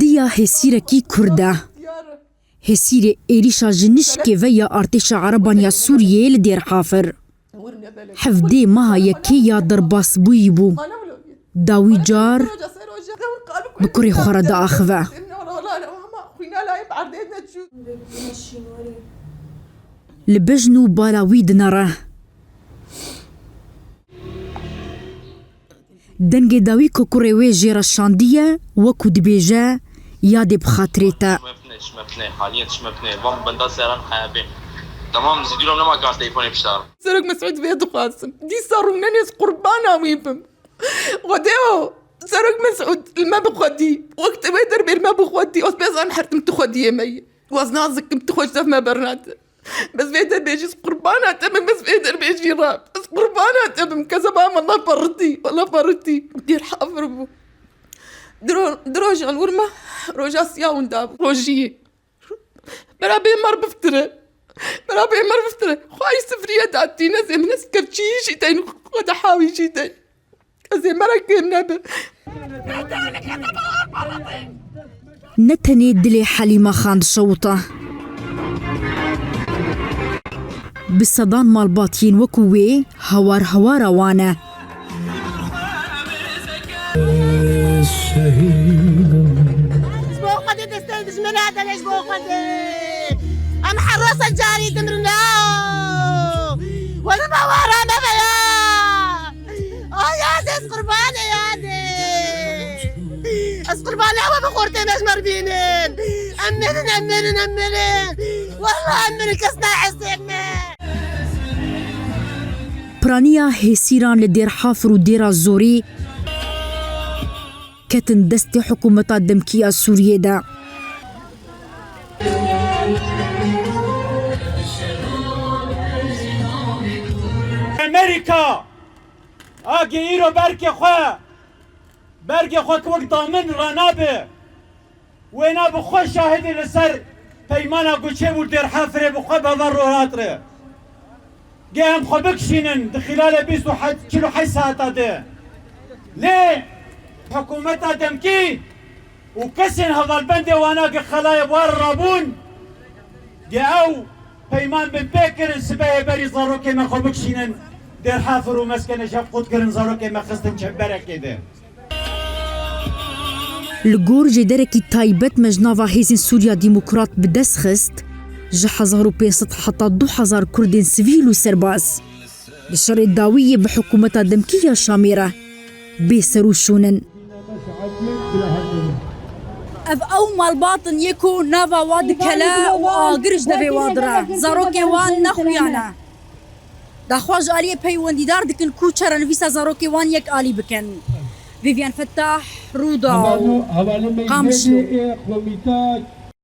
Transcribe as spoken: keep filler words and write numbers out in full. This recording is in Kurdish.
Diya hêsîrekî Kurd e. Hêsîrê êrîşa ji nişkê ve ya artêşa Ereban ya Sûriyeyê li Dêr Hafir. Hevdê meha yekê ya derbasbûyî bû. Dawî car bi kurê xwe re diaxive. Li bejn û bala wî dinere. Dengê dawî ku kurê wê jê re şandiye, wekû dibêje, yadê bi xatirê te. Şmepne, şmepne, haliyen şmepne. Van benda seran xayabê. Tamam, zîdî rom nema kar telefonê bişar. Serok Mesûd vê dixwazim. Dîsa rûnenê, ez qurbana wî bim. Xwedê o, Serok Mesûd li me bixwedî. Wextê wê derbê li me bixwedî. Ez bêzan hertim tu xwediyê me yî. Waz nazikim tu xwe ji def me bernade. Bes vê derbêjî, ez qurbana te bim, bes vê derbêjî re. Ez qurbana te bim, kezeba me, wela peritî, wela peritî. Dêr Hafir bû. Diro-, dirojan wir me, roja siya winda bû. Rojiyê. Bera bê mer biftire. Bera bê mer biftire. Xwayî sifriye datîne, zê min ez kevçî jî deyn xwe de hawî jî deyn. Ez ê merekê nebe. Ne tenê dilê Helîma Xan dişewite. Bi sedan malbatiyên wekû wê hawar hawara wan e. Ji bo Xwedê destê dijmena dene ji bo Xwedê. Em her roza carî dimrina. Were me wara me veya. Ay yadê, ez qurbanê yadê. Ez qurbanê ew bi xortê me ji me re bînin. Em mirin, em mirin, em mirin. Wela em mirin, kes nahesê me. Piraniya hêsîran li Dêr Hafir û Dêra Zorê ketin destê hikûmeta demkî ya Sûriyê de. Amerîka agê îro berkê xwe, bergê xwe ki wek damin ranabe, wêna bi xwe şahidê li ser peymana ku çêbû Dêr Hafirê bi xwe beva rohat re. Ge em xwe bikişînin di xîlalê bîst û heşt, çil û heşt saeta de. Lê hikûmeta demkî û kesên hevalbendê wana ge xelayê war rabûn, ge ew peyman bin pê kirin, sibehê berî zarokê me xwe bikişînin Dêr Hafir û meskenê ji hev qut kirin, zarokê me xistin çemberekê de. Li gor jêderekî taybet me ji nava Hêzên Sûriya Demokrat bi dest xist, ji hezar û pênc sed heta du hezar Kurdên sivîl û serbaz li şerê dawî yê bi hikûmeta demkî ya Şamê re bê ser û şûn in. Ev ew malbat in yê ku nava wa dikele û agir ji devê wa dire. Zarokê wan nexuya ne. Daxwaz ji aliyê peywendîdar dikin ku çarenivîsa zarokê wan yek alî bikin. Vivian Fettah, Rûdaw, Qamişlo.